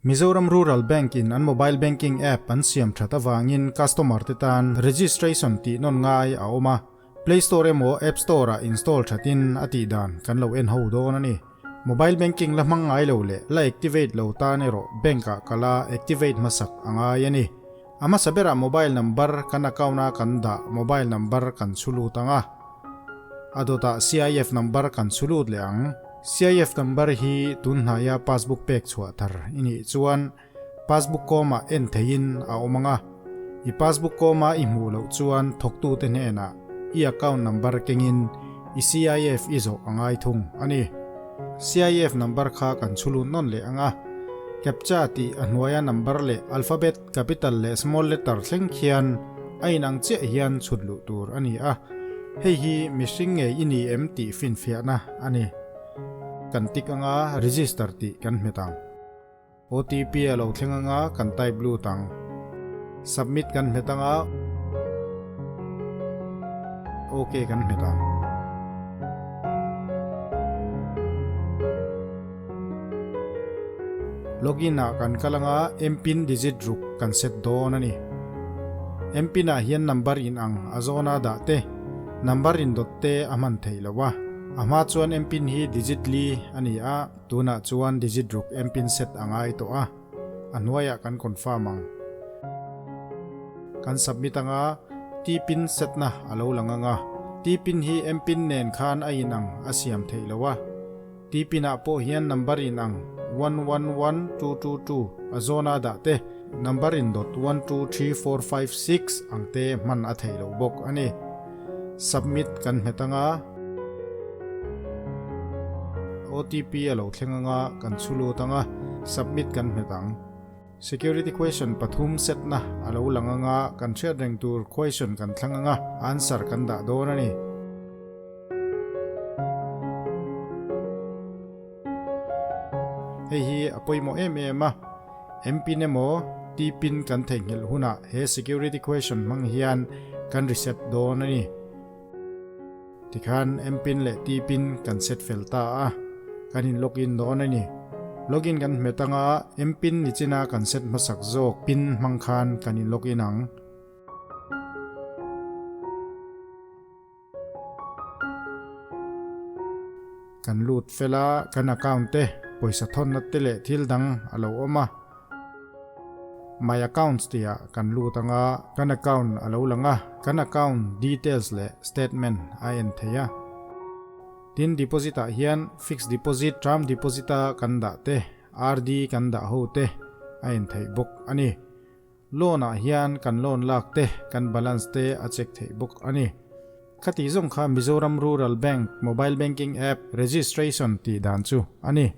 Mizoram Rural Bank in an mobile banking app an siam that avangin customer te tan registration tih nawn ngai a awm a, Play Store emaw App Store ah install thatin a tih dan kan lo en ho dawn a ni. Mobile banking la hmang ngai lo leh la activate lo tan erawh bank ah kal a activate hmasak a ngai a ni. A hmasa berah mobile number kan account a kan dah mobile number kan chhu lut ang a, a dawtah CIF number kan chhu lut leh ang. CIF number hi tun hnaia passbook pek chhuah thar i nih chuan passbook kawmah en theihin a awm ang a, i passbook kawma i hmuh loh chuan thawktute hnenah i account number kengin i CIF i zawh a ngai thung a ni. CIF number kha kan chhu lut nawn leh ang a, captcha tih a hnuaia number leh alphabet, capital leh small letter thleng khian a inang chiah hian chhut luh tur a ni a, hei hi mihring ngei i ni em tih finfiahna a ni. Kan tik anga register tih kan hmet ang. OTP a lo thleng anga kan type lut ang. Submit kan hmet anga OK kan hmet ang. Login ah kan kal anga mpin digit ruk kan set dawn a ni. Mpin ah hian number in ang a zawna dah te, number in dawt te a hman theih loh a. A hma chuan mpin hi digit li a ni a, tunah chuan digit ruk mpin set a ngai tawh a. A hnuaiah kan confirm ang. Kan submit anga tpin set na a lo lang anga. Tpin hi mpin nen khan a in ang a siam theih loh a. Tipin ah pawh hian number in ang 111222 a zawna dah te, number in dawt 123456 ang te hman a theih loh bawk a ni. Submit kan hmet anga OTP a lo thleng anga kan chhu lut anga submit kan hmet ang. Security question pathum set na a lo lang anga kan hriat reng tur question kan thlang anga answer kan dah dawn a ni. Hei hi a pawimawh em em a, M-pin emaw T-pin kan theihnghilh hunah he security question hmang hian kan reset dawn a ni. Tikhan M-pin leh T-pin kan set fel ta a, kan in login dawn a ni. Login kan hmet anga M-pin nichina kan set hmasak zawk pin hmang khan kan in login ang. Kan lut fel a, kan account te, pawisa thawnna te leh thil dang a lo awm a. My accounts tihah kan lut ang a, kan account a lo lang a, kan account details leh statement a en thei a. Tin deposit ah hian fixed deposit, term deposit a kan dah te, RD kan dah ho te a en theih bawk a ni. Loan ah hian kan loan lak te, kan balance te a check theih bawk a ni. Khati zawng kha Mizoram Rural Bank Mobile Banking App Registration tih dan chu a ni.